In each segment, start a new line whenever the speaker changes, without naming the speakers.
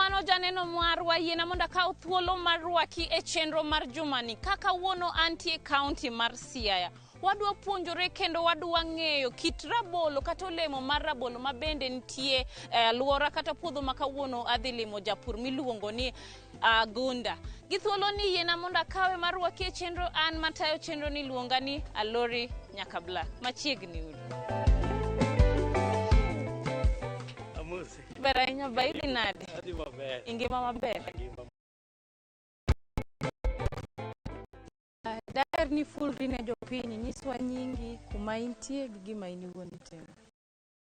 Erokamano janeno marwa, yiena mondo akaw thuolo mar rwaki e chenro mar jumani. Kaka wuono antie kaunti mar Siaya. Wadwa puonjore kendo wadwa ng'eyo kit rabolo kata olemo mar rabolo ma bende nitie e alwora kata puodho ma kawuono adhi limo japur miluongo ni Agunda. Gi thuolo ni yiena mondo akawe mar rwaki e chenro an matayo chenro ni luonga ni Alori Nyakabla. Machiegni uru.
Amosi.
Ber ahinya ba idhi nade?
Adhi maber.
Ingima maber?
Angima.
Daher ni fulri ne jopiny, nyiswa nyingi, kuma intie gi gima in iwuon itimo.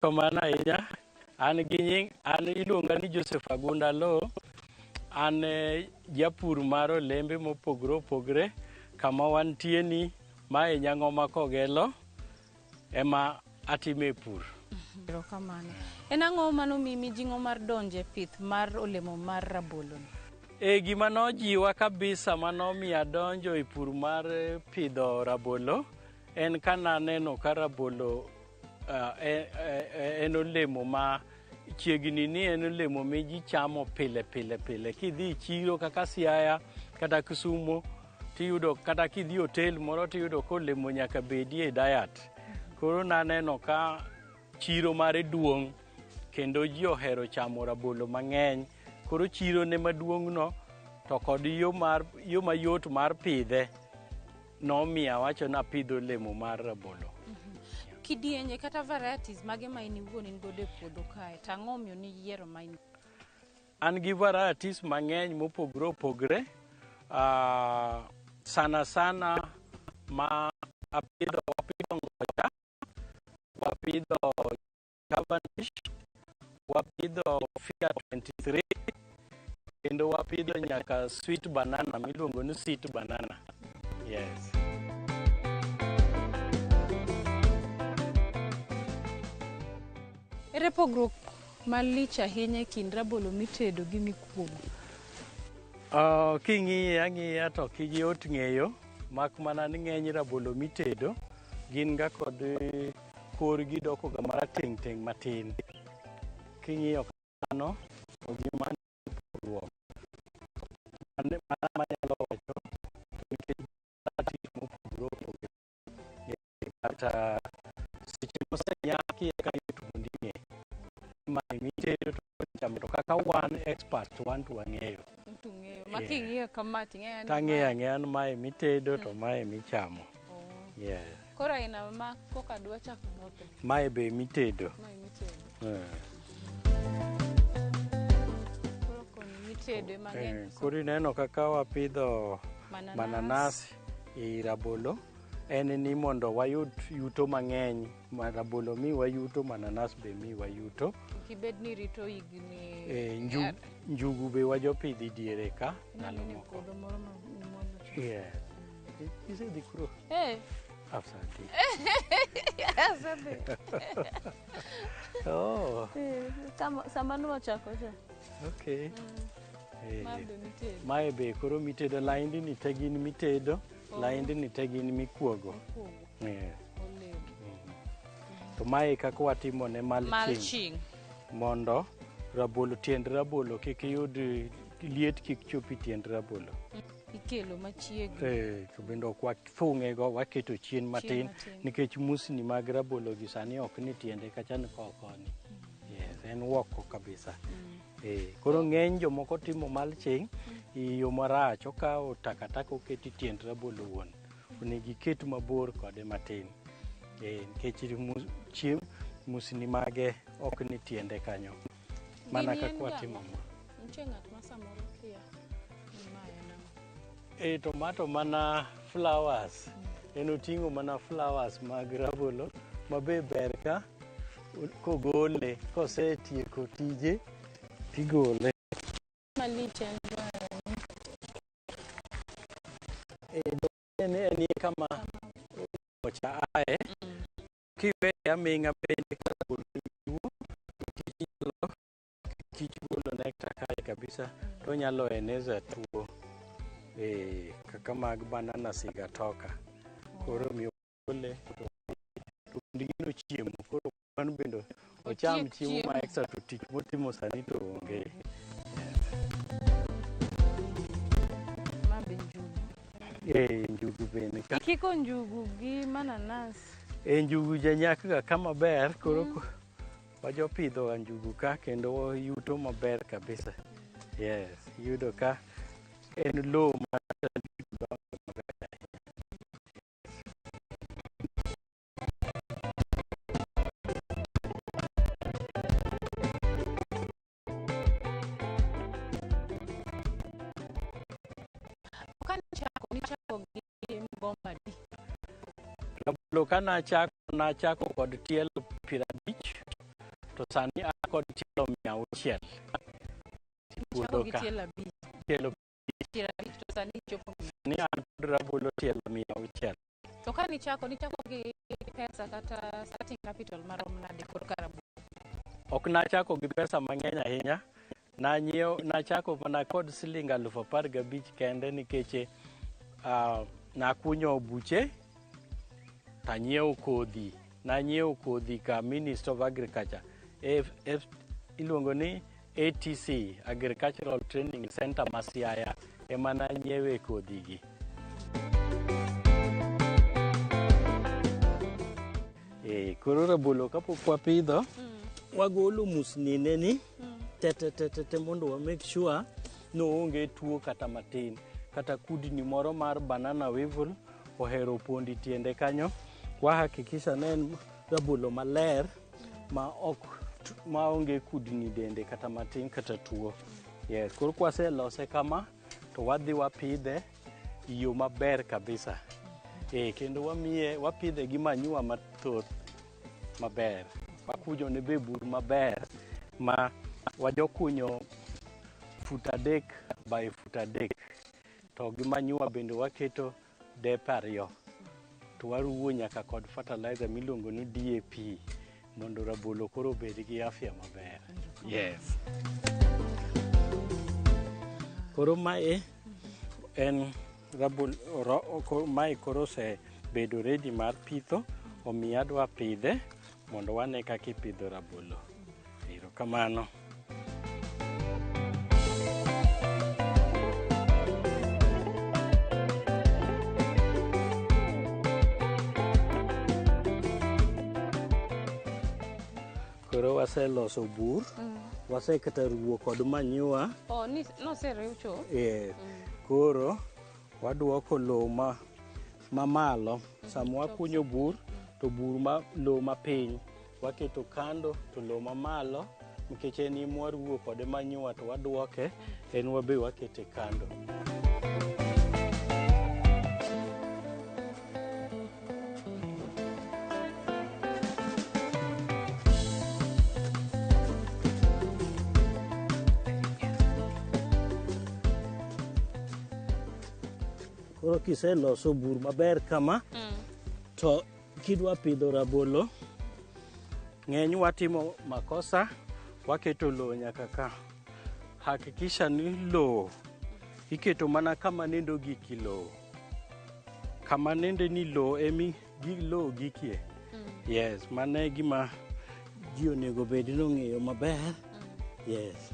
Kamano ahinya. An gi nying, an iluonga ni Joseph Agunda Lo. An eh, japur mar olembe mopogore opogore. Kama wantie ni, mae Nyang'oma Kogelo, ema atime pur.
Erokamano. En ang'o manomiyi mijing'o mar donjo e pith mar olemo mar rabolo ni?
E gima nojiwa kabisa manomiyo adonjo e pur mar eh, pidho rabolo en ka naneno ka rabolo uh, en olemo ma chiegni ni en olemo ma ji chamo pile pile pile. Kidhi e chiro kaka Siaya kata Kisumo tiyudo kata kidhi hotel moro tiyudo ka olemo nyaka bedie e diet. Koro naneno ka chiro mare duong' kendo ji ohero chamo rabolo mang'eny. Koro chiro ne maduong' no to kod yo mar yo mayot mar pidhe nomiyo awacho ni apidh olemo mar rabolo.
Kidienje kata varieties mage ma in iwuon in godo e puodho kae to ang'o omiyo niyiero ma in
An gi varieties mang'eny mopogore opogore. Sana sana ma apidho wapidho ngoja, wapidho Cavendish, wapidho Fiat 23 kendo wapidho nyaka sweet banana miluongo ni sweet banana. Yes.
Ere pogruok malich ahinya e kind rabolo mitedo gi mikuogo?
King'iye ang'iya to ok yot ng'eyo mak mana ni ng'eny rabolo mitedo gin ga kod korgi doko ga marateng' teng' matin. King'iyo kamano to gima pogruok mano manyalo wacho nikech tich mopogore opogore kata seche mosenyaki eka yot mondo ing'e mae mitedo to ichamo to kaka wan expert wan to wang'eyo
To ng'eyo. Ma king'iyo kama to ing'eyo ni
tang'eyo
mae-
ang'eya ni mae mitedo to mae michamo
Oh.
yeah.
Koro aina ma koka dwa chako lope.
Mae be mitedo.
Mae mitedo.
Eh.
Koro koni mitedo ema ng'eny.
Eh, koro ineno kaka wapidho
Mananas.
mananas ei rabolo en ni mondo wayud yuto mang'eny ma rabolo mi wayuto mananas be mi wayuto
Kik ibed ni irito higni
e, nju, njugu be wajopidhi diere ka ndalo
Naneno e
moko
puodho moro ma ni mwalo cha.
yeah. Isedhi kuro
Eh,
asante
asedhi.
oh,
Eh, sama nwachako cha.
okay Eh,
Ma be mitedo.
mae be koro mitedo laindni te gin mitedo laindni te gin mikuogo
Mokuongo,
yeah.
olemo.
To mae kaka watimo ne mulching
Mulching.
mondo rabolo tiend rabolo kik yud liet kik chop e tiend rabolo.
Ikelo machiegni.
Eh, to bende ok wathung'e go waketo chien matin
matin.
nikech musni mag rabolo gi sani ok ni tiende kacha ni koni. Yes, en woko kabisa. Eh, koro ng'eny jomoko timo mulching e yo marach okawo takataka oketo e tiend rabolo wuon. Onego iket mabor kode matin. Eh, nikech chiem musni mage ok ni tiende kanyo. Mana
Gini
kaka
en
watimo
gang'o?
ma.
Nitie ng'at ma samoro kia ni mae en ang'o.
E, tomato mana flowers. En oting'o mana flowers mag rabolo ma be ber ka kogole kosetieko tije tigole.
Malich en ga
E, en en kama cha ae. Kiweye aming'a bende ka rabolo tuo, to kich nyalo kich golo nectar kae kabisa to onyalo eneza tuo e, kaka mag banana sigatoka. Koro omiyo gole to to gino chiemo koro wan bende ocham
Otiek
chiemo ma
chiemo.
extra to tich motimo sani to onge. Yes. Njugu bende ka.
Ikiko njugu gi mananas.
Njugu janyak ga kama ber, koro wajopidho ga njugu ka kendo yuto maber kabisa. Yes, iyudo ka en lowo ma maber ahinya.
Kanichako gi mgomba adi?
Rabolo ka nachako kod tielo 50, to sani an kod tielo 600.
Nichako gi tielo 5.
Tielo
50 to sani ichopo mia.
Ni an kod rabolo tielo 600.
To ka nichako gi pesa kata starting capital marom nade korka rabolo?
Ok nachako gi pesa mang'eny ahinya. Nachako mana kod siling 15,000 kende nikech nakunyo buche tanyiewo kodhi. Nanyiewo kodhi ka Minister of Agriculture. Iluongo ni ATC, Agricultural Training Center ma Siaya, ema nanyiewe kodhi gi. Koro rabolo kapok wapidho, wagolo musnine ni te te te te te mondo wa make sure ni oonge tuo kata matin, kata kudni moro mar banana weevil ohero pondi tiende kanyo. Wahakikisha ni en rabolo maler ma ok maonge kudni dende kata matin kata tuo. Yes, koro kwaselose kama to wadhi wapidhe e yo maber kabisa. Kendo wapidhe gi manure mathoth maber. Wakunyo ne be bur maber ma wajokunyo fut 3 by fut 3. To gi manure bende waketo depe 2. To waruwo nyaka kod fertilizer miluongo ni DAP mondo rabolo koro obed gi afya maber. Yes. Koro mae en rabolo, mae koro osebedo ready mar pitho, omiyo adwa pidhe mondo wane kaka ipidho rabolo. Erokamano. Koro waseloso bur, wasekata ruwo kod manure.
Oh, noseriw chuth?
Koro waduoko lowo mamalo. Sama wakunyo bur, to bur ma lowo mapiny waketo kando, to lowo mamalo nikech en ema waruwo kode manure to waduoke, en wabe wakete kando. Koro kiseloso bur maber kama, to kidwa pidho rabolo, ng'eny watimo makosa, waketo lowo nyaka ka. Hakikisha ni lowo iketo mana kama nendo giki lowo. Kama nende ni lowo emi gi lowo gikie. Yes, mano e gima ji onego bed ni ong'eyo maber. Yes.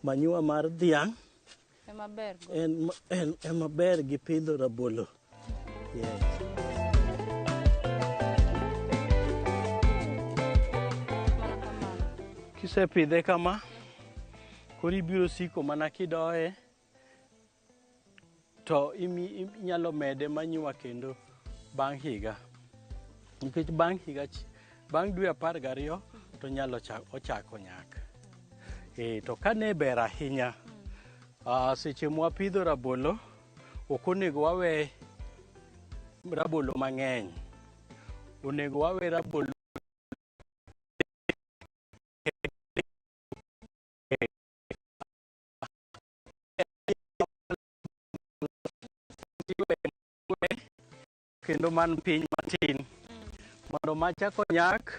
Manure mar dhiang'
Ema ber go.
En ema ber gi pidho rabolo. Yes.
Mana kamano.
Kisepidhe kama, koro ibiro siko mana kidoye, to inyalo mede manure kendo bang' higa. Nikech bang' higa, bang' dwe 12 to nyalo ochako nyak. To kane ber ahinya, seche mwapidho rabolo, ok onego wawe rabolo mang'eny. Onego wawe rabolo kendo man piny matin. Mondo machako nyak,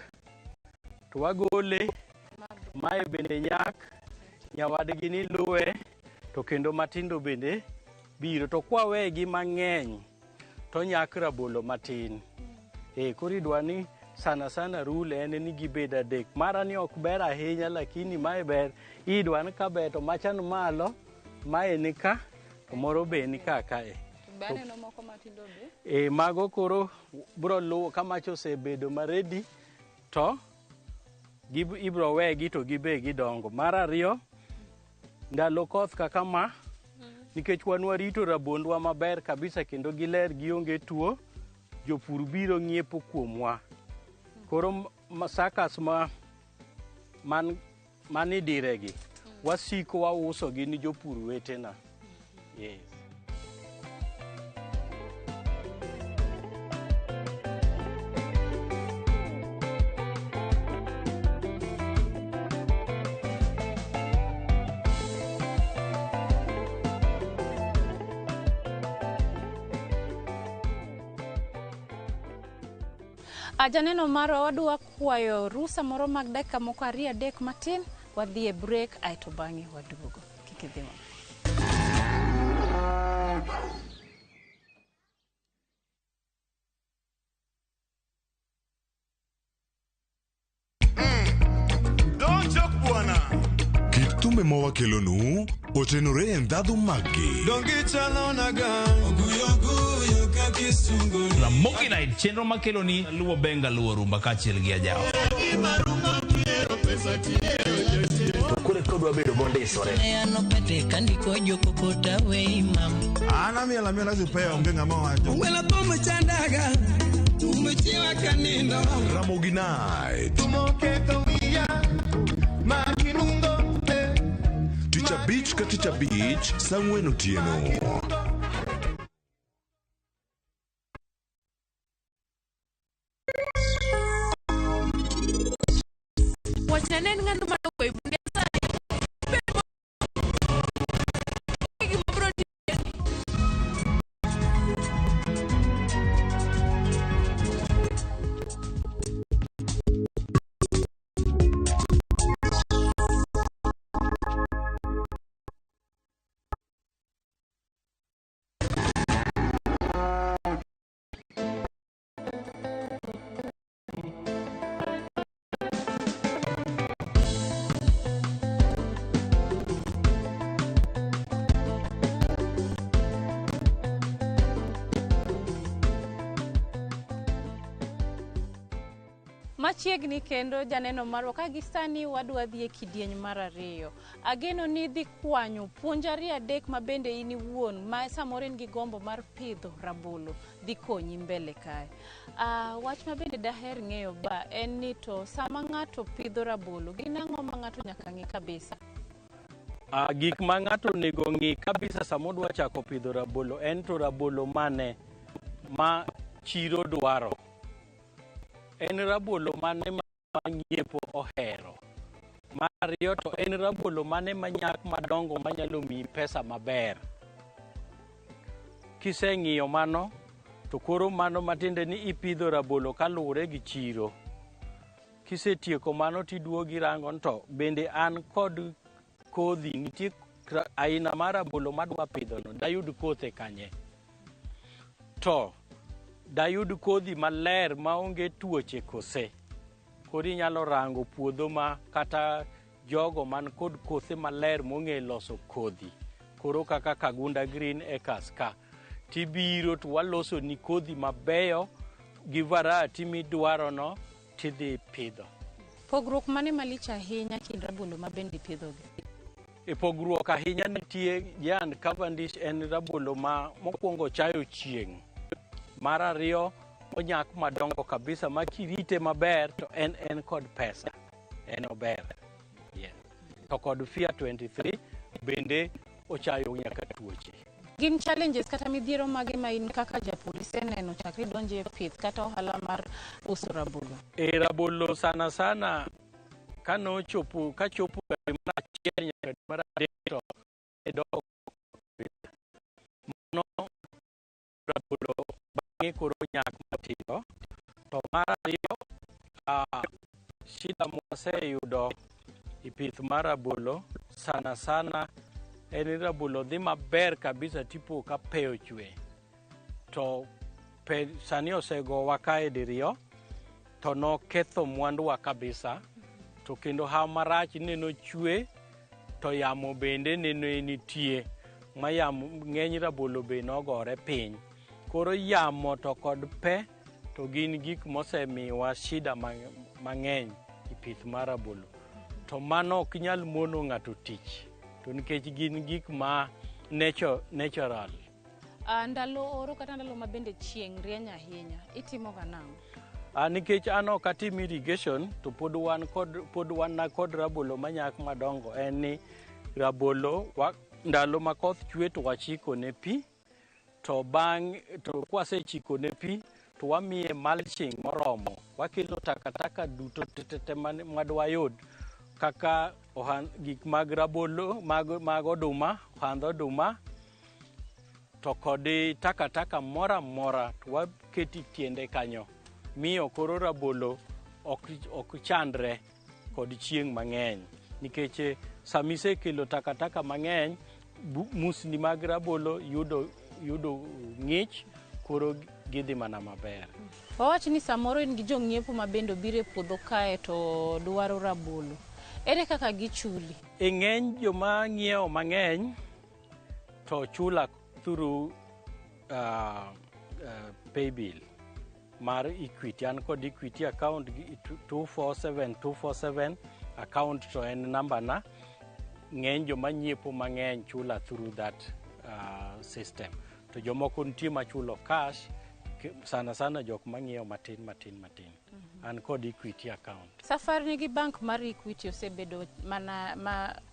to wagole, mae bende nyak, nyawadgi ni luwe, to kendo matindo bende biro. To kwawegi mang'eny, to nyak rabolo matin. Koro idwa ni Sana sana rule en ni gibed adek. Mara ni ok ber ahinya lakini mae ber. Idwa ni ka ber to machan malo, mae ni ka, to moro be ni ka kae.
Be aneno moko matindo be.
E mago koro bro luwo ka macha osebedo ma ready to ibro wegi to gibe gidongo. Mar ariyo, ndalo koth kaka ma, nikech wan warito rabondwa maber kabisa kendo giler gionge tuo, jopur biro ng'iepo kuomwa. Koro suckers ma man idiregi, wasiko wauso gi ni jopur wetena. Yes.
Janeno marwa wadwa kwayo rusa moro mag dakika moko ariyo adek matin, wadhi e break aeto bang'e waduogo. Kik idhi mabor.
Don't joke bwana.
Kit thumbe ma wakelonu otenore e ndhadhu maggi.
Ramogi Night chenro makeloni luwo benga luwo rumba kaachiel gi ajawa.
Koro kodwa bedo mondisore.
An amiel amiela sipea onge ng'ama wacho.
Ramogi Night. Tich abich ka tich abich saa ang'wen otieno.
Wachna ne en ng'ano manogoyi bunde sani. Gima biro timore.
Machiegni kendo janeno marwa ka gi sani wadwa dhi e kidieny mar ariyo. Ageno ni idhi kwanyo puonj ariyo adek ma bende in iwuon ma samoro in gi gombo mar pidho rabolo dhi konyi mbele kae. Wach ma bende daher ng'eyo ba en ni to sama ng'ato pidho rabolo, gin ang'o ma ng'ato nyaka ng'i kabisa?
Gik ma ng'ato onego ng'i kabisa sama odwa chako pidho rabolo en to rabolo mane ma chiro dwaro. En rabolo mane ma ng'iepo ohero. Mar ariyo to en rabolo mane manyak madongo manyalo miyi pesa maber. Kiseng'iyo mano, to koro mano matiende ni ipidho rabolo kaluwore gi chiro. Kisetieko mano tiduogo irango ni to bende an kod kodhi, nitie aina mar rabolo madwa pidhono, dayud kothe kanye? To dayud kodhi maler maonge tuoche kose? Koro inyalo rango puodho ma kata jogo man kod kothe maler mong'e loso kodhi. Koro kaka Kagunda Green Acres ka, tibiro to waloso ni kodhi mabeyo gi variety midwarono tidhi pidho.
Pogruok mane malich ahinya kind rabolo ma bende ipidhogi?
E pogruok ahinya nitie, Giant Cavendish en rabolo ma mokwongo chayo chieng'. Mar ariyo, onyak madongo kabisa ma kirite maber to en kod pesa. En ober. Yes. To kod Fia 23 bende ochayo nyaka tuoche.
Gin challenges kata midhiero mage ma in kaka japur iseneno chakre idonjo e pith kata ohala mar uso rabolo?
E rabolo sana sana kanochopo kachopo dwe mar achiel nyaka dwe mar adek to e dongo. Mano rabolo bang'e koro nyak matindo. To mar ariyo, shida mwaseyudo e pith mar rabolo sana sana en ni rabolo dhi maber kabisa tipo ka pe ochwe. To pe sani osegowa kae diriyo. to noketho mwanduwa kabisa. To kendo haw marach neno chwe to yamo bende neno nitie ma yamo ng'eny rabolo be nogore piny. Koro yamo to kod pe to gin gik mosemiwa shida mang'eny e pith mar rabolo. To mano ok nyal mono ng'ato tich to nikech gin gik ma natural.
Ndalo oro kata ndalo ma bende chieng' rieny ahinya, itimo ga nang'o?
Nikech an ok atim irrigation to pod wan kod rabolo manyak madongo en ni rabolo ndalo ma koth chwe to wachiko ne pi to bang' to kwasechiko ne pi to wamiye mulching moromo. Wakelo takataka duto tete madwayud kaka gik mag rabolo mag oduma, ohandh oduma to kod takataka moro amora to waketo tiende kanyo. Miyo koro rabolo ok chandre kod chieng' mang'eny nikech sama isekelo takataka mang'eny musni mag rabolo yudo ng'ich koro gidhi mana maber.
Wawach ni samoro in gi jong'iepo ma bende obiro e puodho kae to dwaro rabolo. Ere kaka gichuli?
E ng'eny joma ng'iewo mang'eny to chula through paybill mar Equity. An kod Equity account 247247 account to en namba na. Ng'eny joma nyiepo mang'eny chula through that system. To jomoko nitie machulo cash, sana sana jok mang'iewo matin matin matin. An kod Equity account.
Safar ni gi bank mar Equity osebedo mana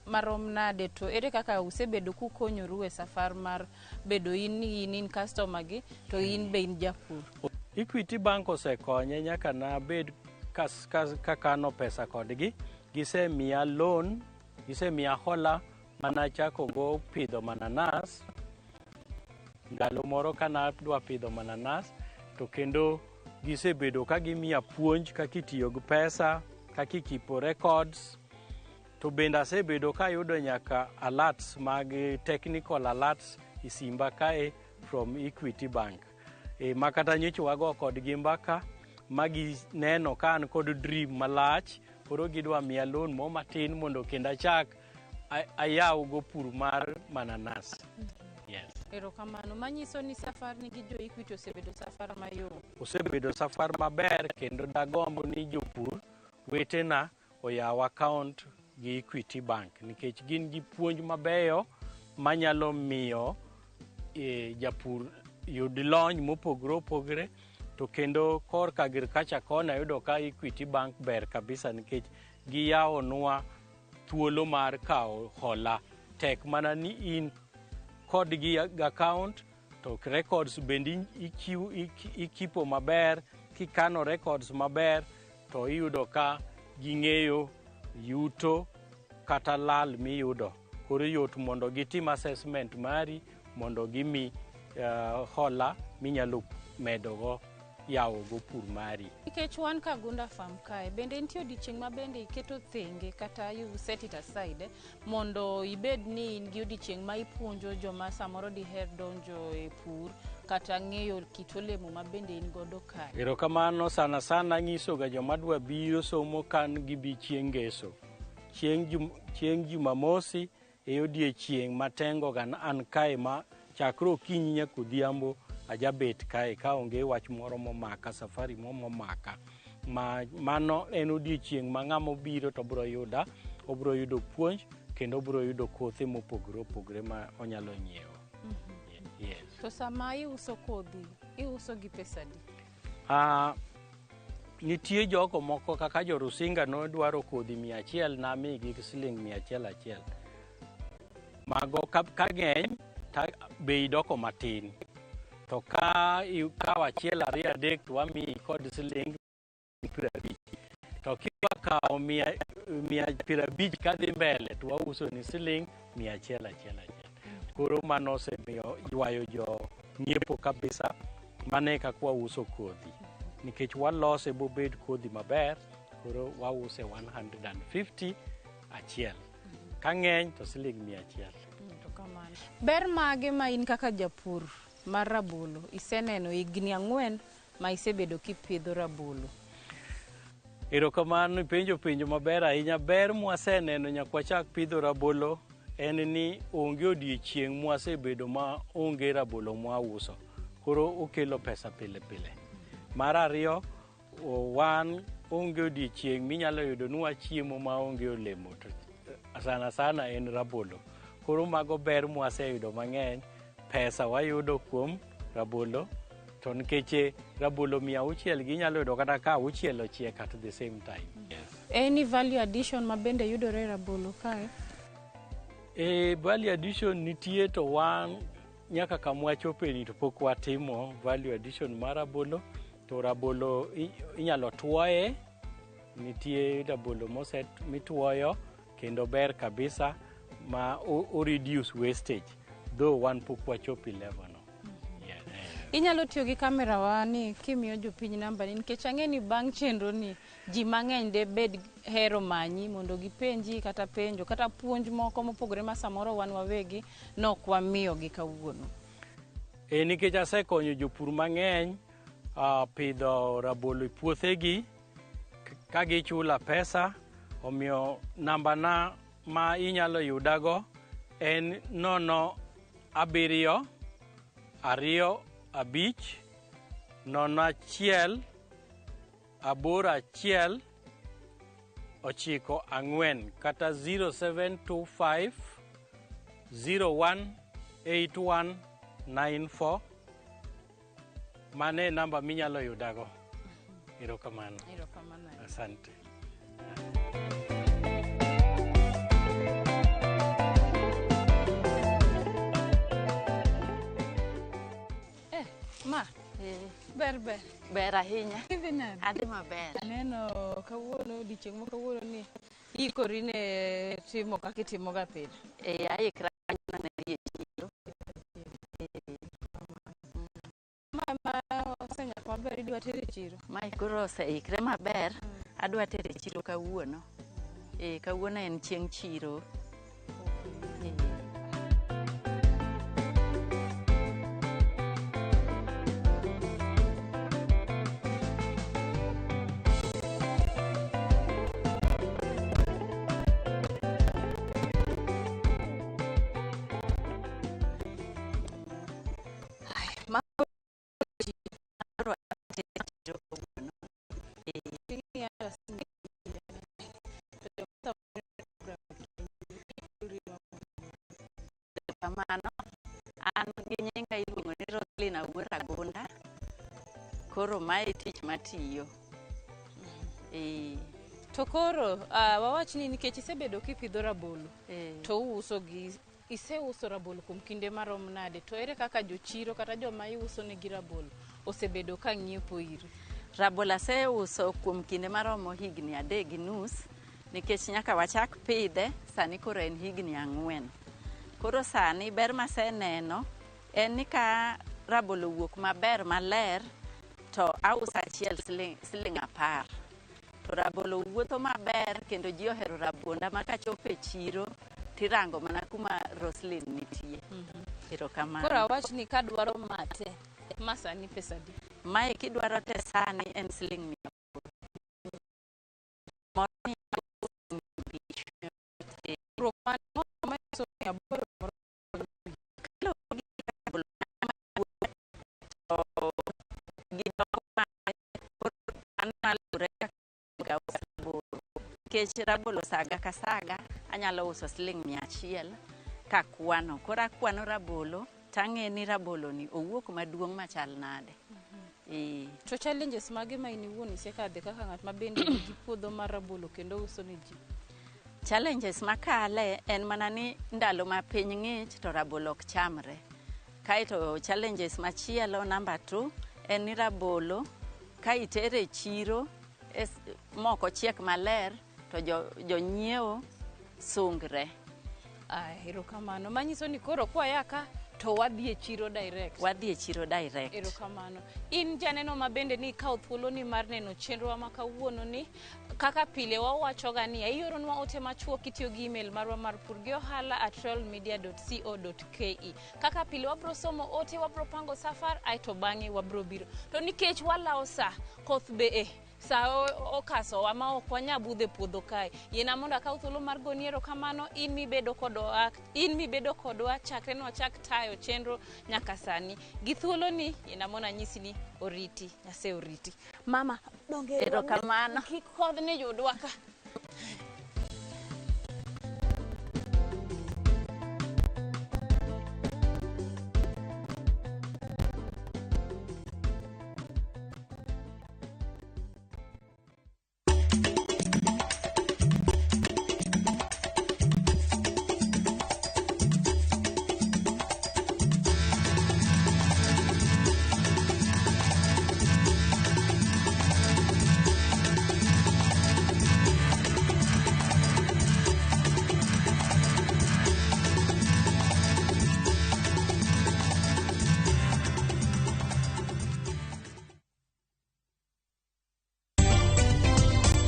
marom nade to ere kaka usebedo kukonyoru e safar mar bedo in customer gi to in be in japur?
Equity Bank osekonye nyaka nabed kakano pesa kodgi. Gisemiya loan, gisemiya hola manachako go pidho mananas. Ndalo moro kana dwa pidho mananas to kendo gisebedo ka gimiya puonj kaka itiyo gi pesa, kaka ikeepo records. To bende asebedo kayudo nyaka alerts mag technical alerts e simba kae from Equity Bank. Ma kata nyocha wago kodgi mbaka ma gineno ka an kod dream malach koro gidwa miya loan mo matin mondo kendo achak ayaw go pur mar mananas. Yes.
Erokamano. Manyiso ni safar ni gi jo Equity osebedo safar mayom.
Osebedo safar maber kendo dagombo ni jopur wetena oyaw account gi Equity Bank nikech gin gi puonj mabeyo manyalo miyo japur yud lony mopogore opogore to kendo korka agriculture koni ayudo ka Equity Bank ber kabisa nikech giyawonwa thuolo mar kawo hola. Tek mana ni in kodgi account to records bende ikeepo maber. Kikano records maber to iyudo ka ging'eyo yuto kata lal miyudo. Koro yot mondo gitim assessment mari mondo gimi hola minyalo medogo yawo go pur mari.
Nikech wan Kagunda Farm kae, bende nitie odiochieng' ma bende iketo thenge kata you set it aside mondo ibed ni in gi odiochieng' ma ipuonjo joma samoro diher donjo e pur kata ng'eyo kit olemo ma bende in godo kae.
Erokamano sana sana anyisoga joma dwa biro somo kan gibi chieng' ngeso. Chieng' Jumamosi e odiechieng' matengo ga an kae ma chakre okinyi nyaka odhiambo ajabet kae kaonge wach moro momaka, safari moro momaka. Mano en odiechieng' ma ng'ama obiro to biro yuda, obiro yudo puonj kendo obiro yudo kothe mopogore opogore ma onyalo nyiewo. Yes.
To sama iuso kodhi, iuso gi pesa adi?
Nitie jogo moko kaka jo Rusinga nodwaro kodhi 100 namigi siling 100 achiel. Mago ka ng'eny bei doko matin. To ka ikawo achiel ariyo adek to wamiyi kod siling 50. To kidwa kawo 150 kadhi mbele to wauso ni siling 100 achiel achiel. Koro mano osemiyo ywayo jo ng'iepo kabisa. Mano e kaka wauso kodhi. Nikech walose bobed kodhi maber, koro wause 150 achiel. Ka ng'eny to siling 100.
Ber mage ma in kaka japur mar rabolo iseneno higni 4 ma isebedo kipidho rabolo?
Erokamano, ipenjo penjo maber ahinya. Ber mwaseneno nyaka wachak pidho rabolo en ni onge odiechieng' mwasebedo ma onge rabolo mwauso. Koro okelo pesa pile pile. Mar ariyo, wan onge odiechieng' minyalo yudo ni wachiemo maonge olemo to sana sana en rabolo. Koro mago ber mwaseyudo mang'eny. Pesa wayudo kuom rabolo to nikech rabolo 600 ginyalo yudo kata ka auchiel ochiek at the same time. Yes.
Any value addition ma bende yudore e rabolo kae?
E, value addition nitie to wan nyaka kamwachopeni to pok watimo value addition mar rabolo to rabolo inyalo tuoye nitie rabolo mose mituoyo kendo ber kabisa ma o reduce wastage though wan pok wachopo e level no. Yeah, eh.
Inyalo tiyo gi kamera wa ni kimiyo jopiny namba ni nikech ang'e ni bang' chenro ni ji mang'eny de bed hero manyi mondo gipenji kata penjo kata puonj moko mopogore ma samoro wan wawegi nok wamiyogi kawuono.
E, nikech asekonyo jopur mang'eny pidho rabolo e puothegi ka gichula pesa omiyo nambana ma inyalo yudago en 0 7 2 5 0 1 8 1 9 4 kata 0725 018194. Mano e namba minyalo yudago. Erokamano.
Erokamano ahinya.
Asante.
Eh, ma ber ber.
Ber ahinya.
Idhi nade?
Adhi maber.
Aneno kawuono odiochieng' ma kawuono ni ikori ne timo kaka itimoga pile.
Eh, aikra ne dhi e chiro.
Ma ma osenyak maber idwa tero e chiro.
Mae koro oseikre maber. Adwa tero e chiro kawuono. Eh, kawuono en chieng' chiro. Eh.
Ma
Koro adwa tero e chiro kawuono. Eh. Kamano, an gi nyinga iluongo ni Roslyn Awuor Agunda. Koro mae e tich matiyo. Eh.
To koro wawach ni nikech isebedo kipidho rabolo to uuso gi iseuso rabolo kuom kinde marom nade to ere kaka jochiro kata joma iuso negi rabolo osebedo ka ng'iepo iri?
Rabolo aseuso kuom kinde maromo higni 3.5 nikech nyaka wachak pidhe sani koro en higni 4. Koro sani ber maseneno en ni ka rabolo owuok maber maler to auso achiel siling 10. To rabolo wuotho maber kendo ji ohero rabonda ma kachopo e chiro tirango mana kuma Roslyn nitie. Erokamano.
Koro awach ni kadwaro mate ma sani pesa adi?
Mae kidwaro te sani en siling 800. Moro 500.
Pogruok man moro ma iuso 800 moro
Kaluwore gi rabolo to gi dongo mare koro mano luwore kaka auso rabolo. Nikech rabolo saga ka saga anyalo uso siling 100 kakwano. Koro akwano rabolo tang'e ni rabolo ni owuok maduong' machal nade. Eh.
To challenges mage ma in iwuon isekadhe kaka ng'at ma bende nigi puodho mar rabolo kendo uso ne ji?
Challenges makale en mana ni ndalo ma piny ng'ich to rabolo ok chamre. Kaeto challenges machielo number 2 en ni rabolo ka itere e chiro mok ochiek maler to jonyiewo sungre.
Ay, erokamano. Manyiso ni koro kwaya ka to wadhi e chiro direct.
Wadhi e chiro direct.
Erokamano. In janeno ma bende ni ikawo thuoloni mar neno chenrowa ma kawuono ni kaka pile wawachoga ni ioronwa ote machuok kitiyo gi email marwa mar pur gi ohala at royalmedia.co.ke. Kaka pile wabro somo ote, wabro pango safar, aeto bang'e wabro biro. To nikech walawo sa, koth be e
Sa okasowa ma ok wanya budho e puodho kae. Yiena mondo akaw thuolo mar goni erokamano in mibedo kodwa, in mibedo kodwa chakre nwachak tayo chenro nyaka sani. Gi thuoloni, yiena mondo anyisi ni oriti, Nyasaye oriti. Mama, donge
Erokamano.
Kik kodhni yudwa ka.